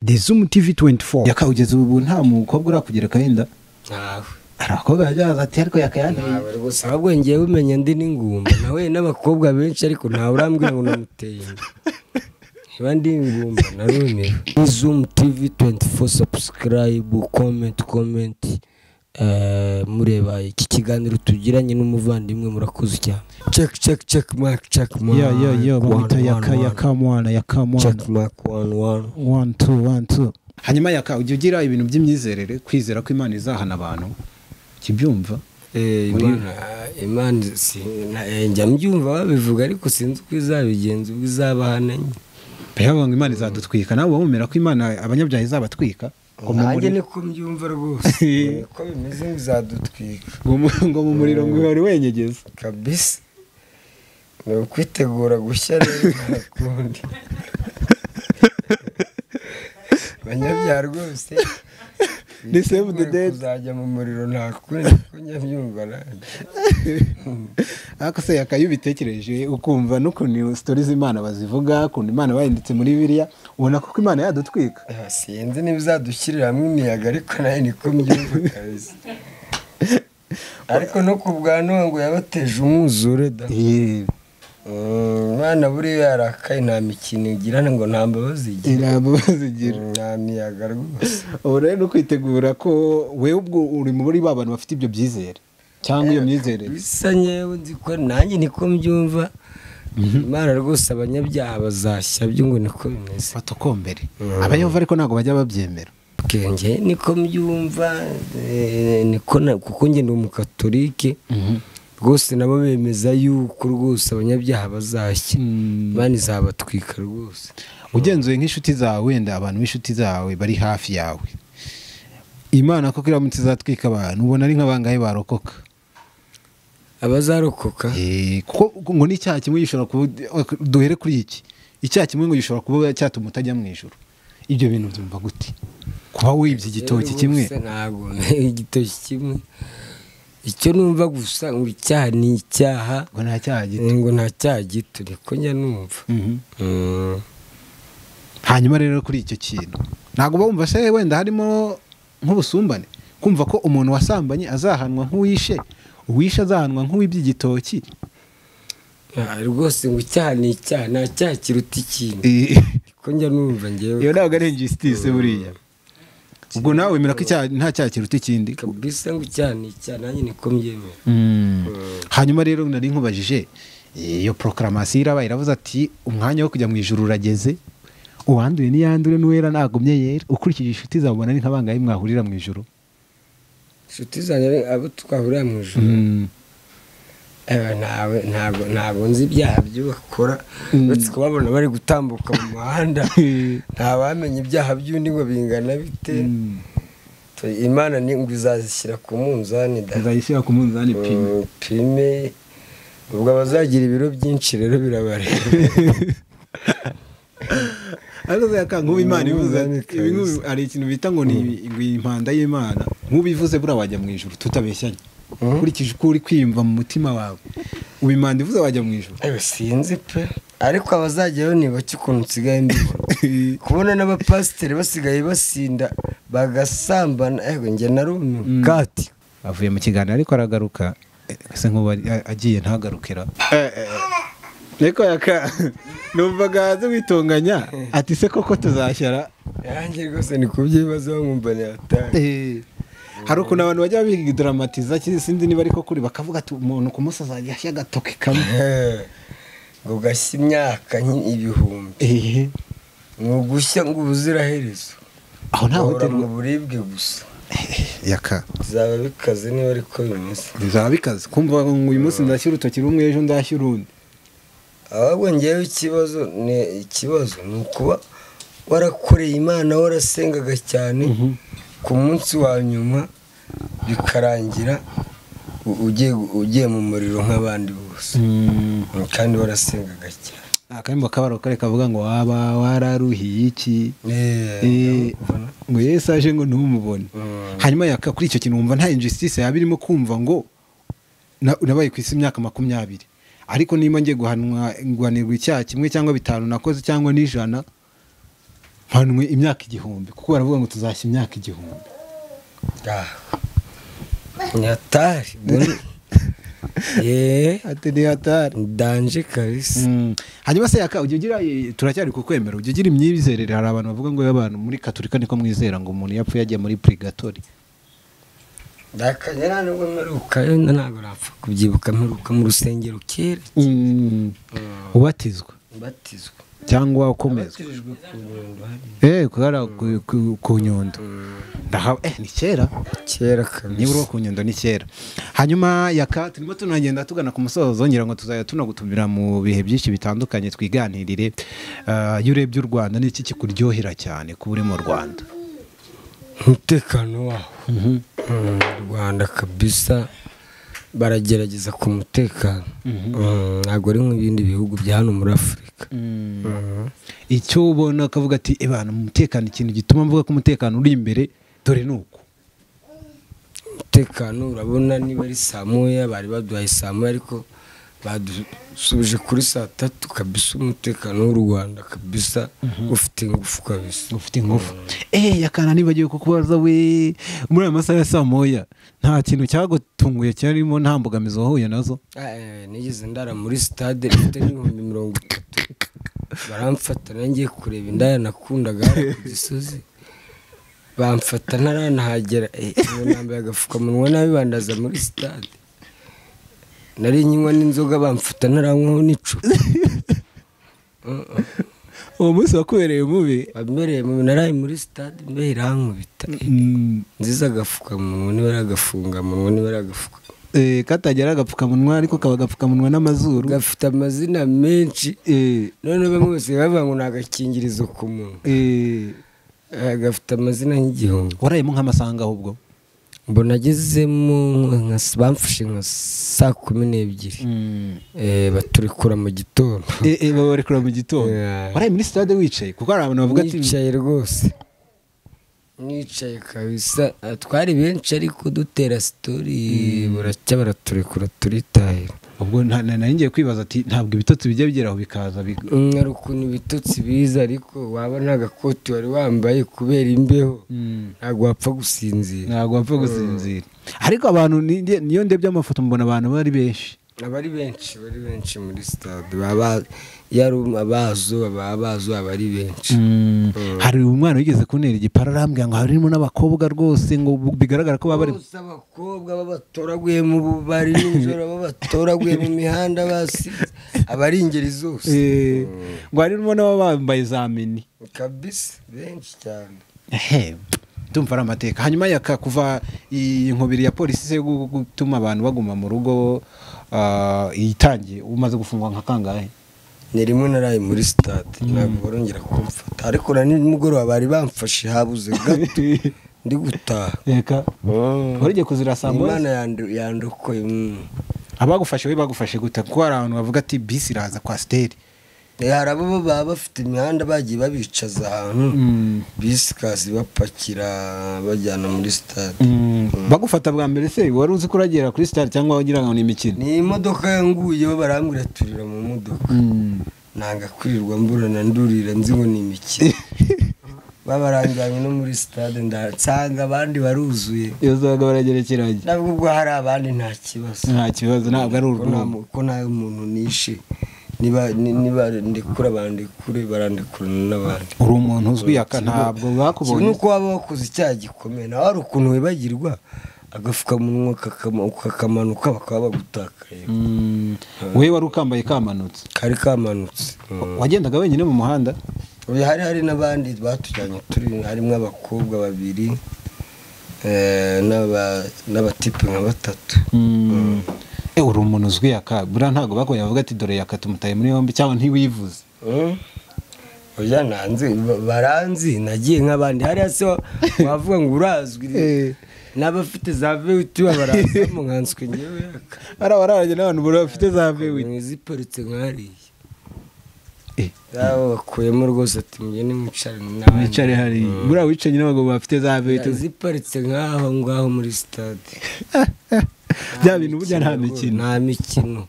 The Zoom TV 24. Yaka, ugeze ubu nta mukobwa urakugera akahenda? Ntawe. Hari abakobwa bajya ati ariko yakayanteye. Ntawe rwose, ahubwo ngewe umenya ndi n'ingumba, nawe n'abakobwa benshi ariko ntawe urambwira ngo namuteye inda. Niba ndi ingumba narumiwe. Zoom TV 24, subscribe, comment, comment. Mureba iki kiganiro tugiranye n'umuvandimwe, murakoze cyane. Check, check, check, mic, check, mic. Yo yo yo, bamwita One, Yaka. one, one. Yaka mwana, Yaka mwana. Check mic, one one. 1 2 1 2. Hanyuma Yaka, ujya ugira ibintu by'imyizerere, kwizera ko Imana izahana abantu, kibyumva? Imana njya mbyumva babivuga, ariko sinzi uko izabigenza, ubwo izabahana nyine. Bavuga ngo Imana izadutwika, nawe wumera ko Imana abanyabyaha izabatwika? Ngo mu Nanjye muriro- niko mbyumva rwose, niko bimeze, ngo izadutwika. Ngo mu muriro ngo uhora wenyegeza. Kabisa, ni ukwitegura gushya rero, nta kundi. Abanyabyaha rwose Ni save the bitegure date. kuzajya mu muriro, nta kundi, niko njya mbyumva nanjye. Ariko se Yaka, iyo ubitekereje ukumva n'ukuntu stories z'Imana bazivuga, ukuntu Imana bayanditse muri Bibiliya, ubona koko Imana yadutwika? Sinzi niba izadushyirira hamwe imiyaga, ariko nawe niko mbyumva kabisa. Ariko no ku bwa Nowa ngo yabateje umwuzure da. Imana buriya yarakaye nta mikino igira, ngo nta mbabazi igira. Ntabwo bazigira. Nta miyaga rwose. Ubu rero ni ukwitegura ko wewe ubwo uri muri ba bantu bafite ibyo byizere cyangwa iyo myizerere. Bisa nyewe nzi ko nanjye niko mbyumva, Imana rwose abanyabyaha bazashya byo, ngo niko bimeze. Batokombere abayehova, ariko ntabwo bajya babyemera. Bwenge niko mbyumva, niko kuko njye ndi umukatolike rwose, nabo bemeza yuko rwose abanyabyaha bazashya, Imana izabatwika rwose. Ugenzuye nk'inshuti zawe, wenda abantu b'inshuti zawe bari hafi yawe, Imana koko iramutse izatwika abantu, ubona ari nk'abangahe barokoka? Abazarokoka? Kuko ngo n'icyaha kimwe gishobora kuba, duhere kuri iki, icyaha kimwe ngo gishobora kuba cyatuma utajya mu ijuru. Ibyo bintu byumva gute, kuba wibye igitoki kimwe? Rwose ntabwo igitoki kimwe, icyo numva gusa ngo icyaha ni icyaha. Ngo nta cyaha gito. Ngo nta cyaha gito, niko njya numva. Hanyuma rero kuri icyo kintu, ntabwo bumva se wenda harimo nk'ubusumbane, kumva ko umuntu wasambanye azahanwa nk'uwishe, uwishe azahanwa nk'uwibye igitoki? Rwose ngo icyaha ni icyaha, nta cyaha kiruta ikindi, niko njya numva ngewe. Iyo ntabwo ari injustice buriya? Ubwo nawe wemera ko icyaha, nta cyaha kiruta ikindi? Kabisa, ngo icyaha ni icyaha, nanjye niko mbyemera. Hanyuma rero nari nkubajije, iyo proclamation irabaye, iravuze ati umwanya wo kujya mu ijuru urageze, uwanduye niyandure, n'uwera nagumye yera. Ukurikije inshuti zawe, ubona ari nk'abangahe mwahurira mu ijuru? Inshuti zanjye abo twahurira mu ijuru? Ntawe, ntabwo nzi ibyaha byo bakora, uretse kubabona bari gutambuka mu muhanda. Ntawamenya ibyaha by'undi ngo bingana bite. Imana ni ngo izazishyira ku munzani da. Nzayishyira ku munzani pime. Pime, ubwo abazagira ibiro byinshi rero birabareba. Ariko se Yaka, nk'ubu Imana ivuze Umunzani ibi, nk'ubu kabisa. hari ikintu bita ngo ni ngo impanda y'Imana, nk'ubu ivuze buriya wajya mu ijuru, tutabeshyanye? Ukurikije uko uri kwiyumva mu mutima wawe, ubu impanda ivuze wajya mu ijuru? Sinzi pe, ariko abazajyayo ni bake ukuntu nsigaye mbibona, kubona n'abapasiteri basigaye basinda bagasambana, ego njye narumiwe kati. Avuye mu kiganiro ariko aragaruka. Ese nk'ubu agiye ntagarukira? Ariko Yaka, numvaga hanze witonganya ati se koko tuzashyara? Yanjye rwose ni kubyibazaho nkumva ntiyataye. Hari ukuntu abantu bajya bidaramatiza, sinzi niba ariko kuri, bakavuga ati umuntu ku munsi azajya ashya agatoki kamwe. Ngo gashya imyaka 1000. Ni ugushya ngo ubuziraherezo. Aho ntaho Uhora mu buribwe gusa. Yaka, bizaba bikaze niba ariko bimeze. Bizaba bikaze kumva ngo uyu munsi ndashyira urutoki rumwe, ejo ndashyira urundi. Ahubwo ngewe ikibazo ni ukuba warakoreye Imana, warasengaga cyane, ku munsi wa nyuma bikarangira ugiye mu muriro nk'abandi bose, kandi warasengaga cyane. Akaririmbo k'abarokore kavuga ngo waba wararuhiye iki, ngo Yesu aje ngo ntumubone. Hanyuma Yaka, kuri icyo kintu wumva nta injustice yaba irimo, kumva ngo nabaye ku isi imyaka 20, ariko niba ngiye guhanwa, guhanirwa icyaha kimwe cyangwa bitanu nakoze cyangwa n'ijana? Mpanwe imyaka 1000 kuko baravuga ngo tuzashya imyaka 1000. Ni hatari. Ati ni hatari. Danje kabisa. Hanyuma se Yaka ujya ugira, turacyari kukwemera, ujya ugira imyizerere? Hari abantu bavuga ngo abantu muri Katolika niko mwizera ngo umuntu yapfuye yagiye muri purgatori. Ndakanyera nubwo mperuka ntabwo napfa kubyibuka, mperuka mu rusengero kera. Ubatizwa? Ubatizwa. Cyangwa ukomezwa? Kubera ku Nyundo. Ni kera? Kera kabisa. Nibura ku Nyundo ni kera. Hanyuma Yaka turimo tunagenda tugana ku musozo, ngira ngo tuzajya tunagutumira mu bihe byinshi bitandukanye twiganirire. Iyo urebye u Rwanda ni iki kikuryohera cyane kuba uri mu Rwanda? Umutekano waho. Rwanda kabisa baragerageza ku mutekano. Ntabwo ari nk'ibindi bihugu bya hano muri Afurika. Icyo ubona akavuga ati ebana umutekano, ikintu gituma mvuga ko umutekano uri imbere dore nuko. Umutekano urabona niba ari saa moya bari baduhaye saa moya ariko badusubije kuri saa tatu kabisa. Umutekano w'u Rwanda kabisa ufite ingufu kabisa. Ufite ingufu. Yakana nibagiwe kukubaza we, muri aya masaha ya saa moya nta kintu cyagutunguye cyarimo, nta mbogamizi wahuye nazo? Nigeze ndara muri stade mfite n'ibihumbi 30 baramfata, nangiye kureba indaya nakundaga ku Gisozi, bamfata ntaranahagera. Nambaye agapfukamunwa nabi bandaza muri stade. Nari nyinywa n'inzoga bamfata ntaranywaho n'icupa. Uwo munsi wakubereye mubi? Wabereye mubi, naraye muri stade mbe irankubita. Nziza agapfukamunwa niba ari agafungamunwa niba ari agafuka. Katagera agapfukamunwa ariko kaba agapfukamunwa n'amazuru. Gafite amazina menshi. None bamwe bose bavuga ngo ni agakingirizo ku munwa. Gafite amazina nk'igihumbi. Warayemo nk'amasanga ahubwo? Mbona agezemo bamfashe nka saa 12 baturekura mu gitondo. Babarekura mu gitondo. Waraye muri stade wicaye? Kuko hari abantu bavuga ati nicaye rwose, nicaye kabisa. Twari benshi ariko dutera story buracya baraturekura turitahira. Ubwo nari ngiye kwibaza ati ntabwo ibitotsi bijya bigeraho bikaza ari ukuntu ibitotsi biza, ariko waba nta gakoti wari wambaye kubera imbeho ntabwo wapfa gusinzira. Ntabwo wapfa gusinzira. Ariko abantu niyo ndebye amafoto mbona abantu bari benshi. Abari benshi, bari benshi muri stade, baba abazo aba ari benshi. Hari umwana wigeze kuntera igipara arambwira ngo harimo n'abakobwa rwose, ngo bigaragara ko baba bari bose abakobwa babatoraguye mu bubari nijoro, babatoraguye mu mihanda basize, abari ingeri zose. Ngo harimo n'abambaye za mini kabisa, benshi cyane. Ndumva ari amateka. Hanyuma Yaka kuva iyi nkubiri ya polisi se gutuma abantu baguma mu rugo itangiye, umaze gufungwa nka kangahe? Ni rimwe naraye muri stade ntabwo barongera kumfata, ariko na nimugoroba bari bamfashe habuze gato ndi gutaha. Reka warigiye kuzira saa moya? Imana yandokoye. Abagufashe we bagufashe gute? Kuko hari abantu bavuga ati bisi iraza kwa steri. Hari abo baba bafite imihanda bagiye babicaza ahantu bisi kazi bapakira bajyana muri stade. Bagufata bwa mbere se wari uzi ko uragera kuri stade cyangwa wagira ngo ni imikino? Ni imodoka yanguyeho barambwira turira mu modoka. Nanga kwirirwa mburana ndurira nzi ngo ni imikino. Babaranjyanye no muri stade ndansanga abandi baruzuye. Iyo zaga baragerekeranye. Nabwo ubwo hari abandi nta kibazo. Nta kibazo, ntabwo ari urwumva. Ko nta muntu nishe. Niba ndekura bandekure barandekurana n'abandi. Uri umuntu uzwi Yaka, ntabwo bakubonye. Nuko waba wakoze icyaha gikomeye nawe hari ukuntu wibagirwa agapfukamunwa kakamanuka bakaba bagutakaye. Wewe wari ukambaye kamanutse? Kari kamanutse. Wagendaga wenyine mu muhanda? Hari n'abandi batujyanye turi, harimo abakobwa babiri n'abatipe nka batatu. Uri umuntu uzwi Yaka, buriya ntabwo bakoye bavuga ati dore Yaka tumutaye muri yombi cyangwa ntiwivuze? Oya nanze baranzi, nagiye nk'abandi. Hariya se wavuga ngo urazwi n'abafite za V8 barazamo nkanswe ngewe Yaka. Hari abararanye n'abantu bafite za V8 ziparitse nk'hariya. Abo bakuyemo rwose ati mugende mwicare n'abandi. Mwicare hariya. Buriya wicaranye n'abagabo bafite za V8 ziparitse nk'aho ngaho muri stade. Bya bintu burya nta mikino. Nta mikino.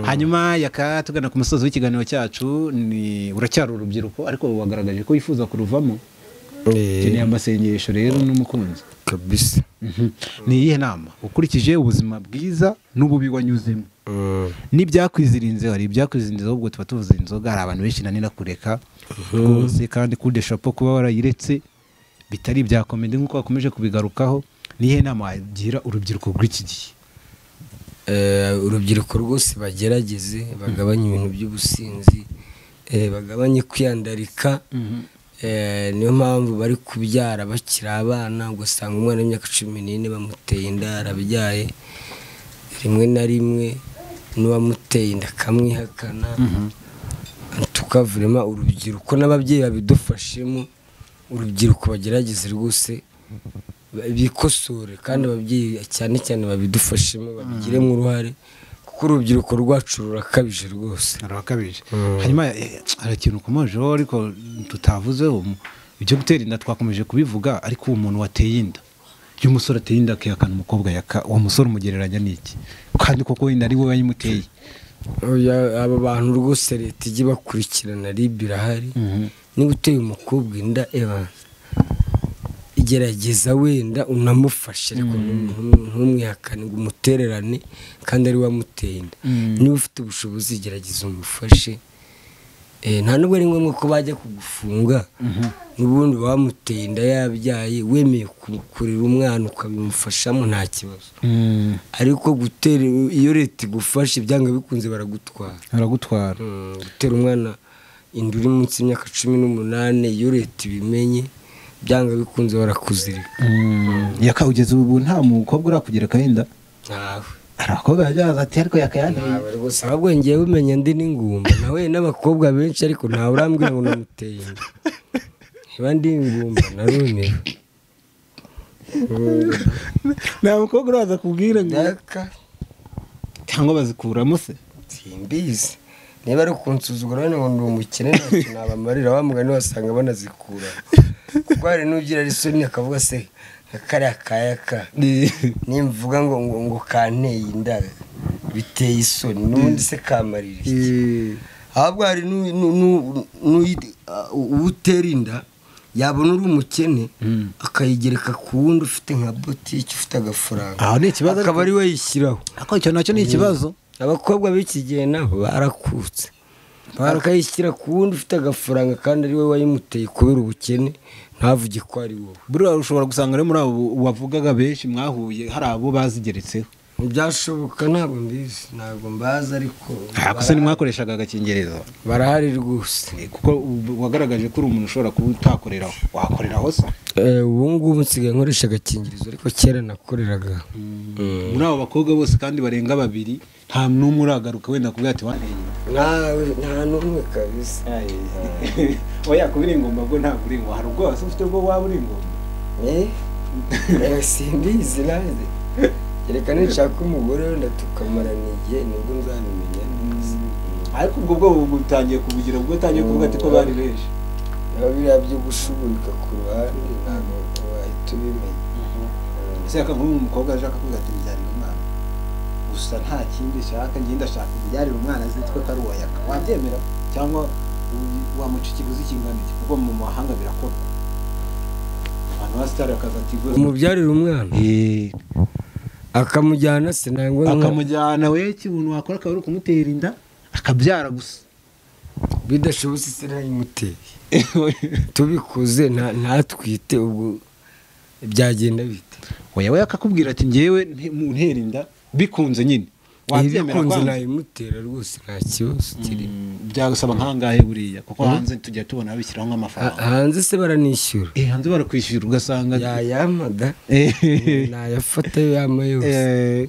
Hanyuma Yaka, tugana ku musozi w'ikiganiro cyacu, ni uracyari urubyiruko ariko wagaragaje ko wifuza kuruvamo. Ukeneye amasengesho rero n'umukunzi. Kabisa. Ni iyihe nama ukurikije ubuzima bwiza n'ububi wanyuzemo n'ibyakwizirinze? Hari ibyakwizirinze, ahubwo tuba tuvuze inzoga, hari abantu benshi nanira kureka rwose, kandi kude chapeau kuba warayiretse bitari ibya comedy nk'uko bakomeje kubigarukaho. Ni iyihe nama wagira urubyiruko rw'iki gihe? Urubyiruko rwose bagerageze bagabanye ibintu by'ubusinzi, bagabanye kwiyandarika. Niyo mpamvu bari kubyara bakiri abana, ugasanga umwana w'imyaka 14 bamuteye inda arabyaye, rimwe na rimwe n'uwamuteye inda akamwihakana. Tukavurema urubyiruko n'ababyeyi babidufashemo, urubyiruko bagerageze rwose bikosore, kandi ababyeyi cyane cyane babidufashemo babigiremo uruhare, kuko urubyiruko rwacu rurakabije rwose. Rurakabije. Hanyuma hari ikintu ukomojeho ariko tutavuzeho, ibyo gutera inda twakomeje kubivuga, ariko uwo muntu wateye inda, iyo umusore ateye inda akihakana umukobwa Yaka, uwo musore umugereranya n'iki? Kandi koko wenda ari we wayimuteye. Aba bantu rwose leta ijye bakurikirana, RIB irahari. Niba uteye umukobwa inda, eba igerageza wenda unamufashe, ariko ntumwihakane ngo umutererane kandi ari wamuteye inda. Niba ufite ubushobozi gerageza umufashe. Nta nubwo ari ngombwa ko bajya kugufunga, n'ubundi bamuteye inda yabyaye, wemeye kurera umwana ukabimufashamo nta kibazo. Ariko gutera, iyo leta igufashe byanga bikunze baragutwara. Baragutwara. Gutera umwana inda uri munsi y'imyaka 18, iyo leta ibimenye byanga bikunze barakuzirika. Yaka, ugeze ubu nta mukobwa urakugera akayinda? Ntawe. Hari abakobwa bajya ati ariko yakayanteye. Ntawe rwose, ahubwo ngewe umenya ndi n'ingumba, nawe n'abakobwa benshi ariko ntawe urambwira ngo namuteye inda. Niba ndi ingumba narumiwe. Nta mukobwa uraza kubwira ngo Yaka. Cyangwa bazikuramo se? Simbizi. Niba ari ukunsuzugura none ngo ndi umukene ntacyo nabamarira, wa mugani wasanga banazikura. Kuko hari n'ugira isoni akavuga se nka kariya kayaka nimvuga ngo ngo ngo kanteye inda biteye isoni, n'ubundi se kamarira iki? Ahubwo hari utera inda yabona uri umukene akayigereka ku wundi ufite nka botike, ufite agafaranga, Aho ni ikibazo, akaba ari we yishyiraho. Ariko icyo nacyo ni ikibazo. Abakobwa b'iki gihe nabo barakutse, akayishyira ku wundi ufite agafaranga kandi ari we wayimuteye kubera ubukene, ntavuge ko ari wowe. Buriya ushobora gusanga rero muri abo wavugaga benshi mwahuye hari abo bazigeretseho. Ntibyashoboka, ntabwo mbizi, ntabwo mbazi, ariko Ariko se ntimwakoreshaga agakingirizo? Barahari rwose. Kuko wagaragaje ko uri umuntu ushobora kuba utakoreraho, wakoreraho se? Ubu ngubu nsigaye nkoresha agakingirizo, ariko kera nakoreraga. Muri abo bakobwa bose kandi barenga babiri, nta n'umwe uragaruka wenda kubwira ati wanteye inda? Nta n'umwe kabisa. Oya, kuba uri ingumba bwo ntabwo uri ingumba, hari ubwoba se ufite bwo waba uri ingumba? Simbizi nanjye. Kereka ninshaka umugore wenda tukamarana igihe nibwo nzabimenya neza. Ariko ubwo bwoba butangiye kubugira, ubwo utangiye kuvuga ati ko bari benshi. Biba biriya byo gushugurika ku ruhande ntabwo wahita ubimenya. Ese yaka nk'ubu umukobwa ashaka kuvuga ati mbyarira umwana, gusa nta kindi nshaka, njye ndashaka mbyarira umwana azitwe ko ari uwa Yaka, wabyemera cyangwa wamuca ikiguzi kingana iki? Kuko mu mahanga birakorwa, abantu ba sitari bakaza ati rwose Umubyarira umwana akamujyana se nangwa akamujyana we, ikintu wakora akaba ari ukumutera inda akabyara gusa. Bidashobotse se ntayimuteye, tubikoze ntatwite, ubwo byagenda bite? Oya, we akakubwira ati njyewe ntera inda bikunze nyine, wabyemera Bikunze kwanza? Nayimutera rwose nta kibazo kirimo. Byagusaba nkangahe buriya? Kuko hanze tujya tubona babishyiraho nk'amafaranga. Hanze se baranishyura? Hanze barakwishyura ugasanga Yayamada nayafata yama yose.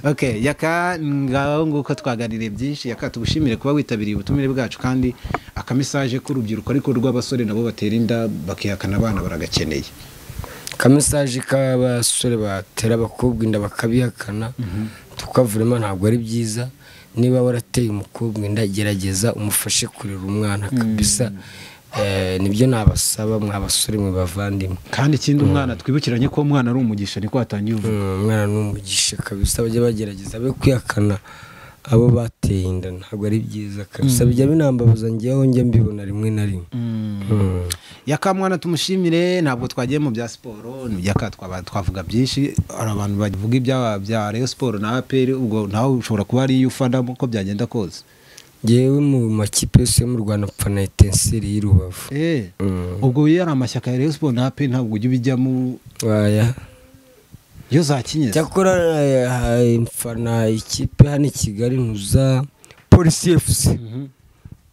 Okay, Yaka, ngaho nguko twaganiriye byinshi. Yaka, tugushimire kuba witabiriye ubutumire bwacu, kandi akamesaje k'urubyiruko ariko rw'abasore nabo batera inda bakihakana abana baragakeneye. Akamesaje k'abasore batera abakobwa inda bakabihakana, tukavurema ntabwo ari byiza. Niba warateye umukobwa inda, gerageza umufashe kurera umwana kabisa. Nibyo nabasaba mwabasore mwe bavandimwe. Kandi ikindi umwana twibukiranye ko umwana ari umugisha, niko watangiye uvuga. Umwana ni umugisha kabisa, bajye bagerageza be kwihakana abo bateye inda, ntabwo ari byiza kabisa, bijya binambabaza ngewe njya mbibona rimwe na rimwe. Yakamwana tumushimire, ntabwo twagiye mu bya siporo, twavuga byinshi, hari abantu bavuga ibya bya Rayon Sport na APR, ubwo nawe ushobora kuba ari ufana uko byagenda kose. Ngewe mu makipe yose yo mu Rwanda mfana Etincelle y'i Rubavu. Ubwo iyo ari amashyaka ya Rayon Sport na APR ntabwo ujya ubijyamo? Oya. Iyo zakinye cyakora mfana ikipe hano i Kigali ntuza Police FC.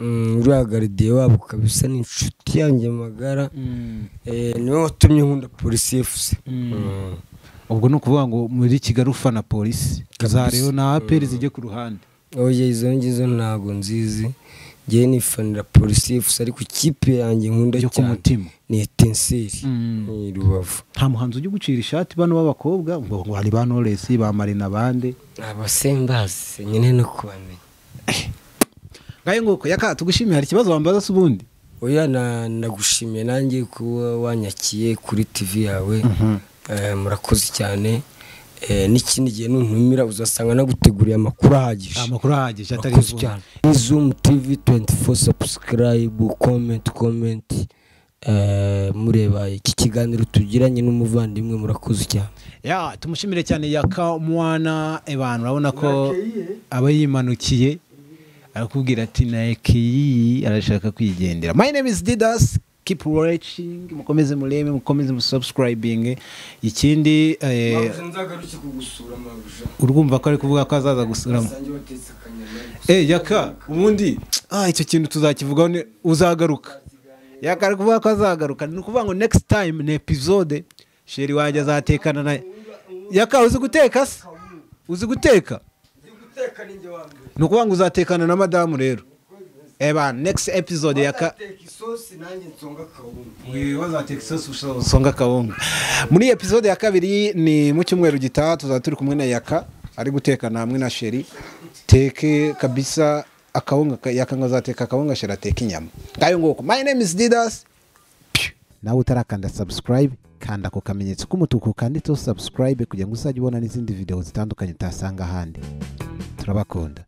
Uriya garidiye wabo kabisa ni inshuti yanjye magara, niwe watumye nkunda Police FC. Ubwo ni ukuvuga ngo muri Kigali ufana Police, za Rayon na APR zijye ku ruhande. Oya, izo ngizo ntabwo nzizi, ngewe nifanira Police FC, ariko ikipe yanjye nkunda cyane ni Etincelle ni Rubavu. Nta muhanzi ujya gucira ishati bano b'abakobwa ngo hari ba Knowless, ba Marina bande? Abasembazi nyine no kubamenya. Ngaye nguko yaka tugushimiye, hari ikibazo wambaza se ubundi? Oya, nagushimiye nanjye kuba wanyakiye kuri TV yawe. Murakoze cyane. N'ikindi gihe nuntumira uzasanga naguteguriye amakuru ahagije. Amakuru ahagije atari cyane. Zoom TV 24, subscribe, comment, mureba iki kiganiro tugiranye n'umuvandimwe, murakoze cyane. Ya tumushimire cyane Yakamwana, abantu urabona ko aba yimanukiye arakubwira ati naekiyi, arashaka kwigendera. My name is Didas, keep watching, mukomeze murebe, mukomeze musubscribing. Ikindi urwumva ko ari kuvuga ko azaza gusura. Yaka ubundi icyo kintu tuzakivugaho, uzagaruka. Yaka ari kuvuga ko azagaruka, ni ukuvuga ngo next time ni episode sheri wanjye azatekana na Yaka. Uzi guteka se? Uzi guteka? Ni ukuvuga ngo uzatekana na madamu rero. Eba next episode Yaka wazateka isosi usonga kawunga. Muri episode ya kabiri ni mu cyumweru gitaha tuzaba turi kumwe na Yaka ari gutekana hamwe na sheri, teke kabisa akawunga. Yaka ngo azateka akawunga, sheri ateka inyama. Ngayo nguko. My name is Didas. Nawe utarakanda subscribe, kanda ku kamenyetso k'umutuku kanditseho subscribe kugira ngo uzajye ubona n'izindi video zitandukanye utasanga ahandi. Turabakunda.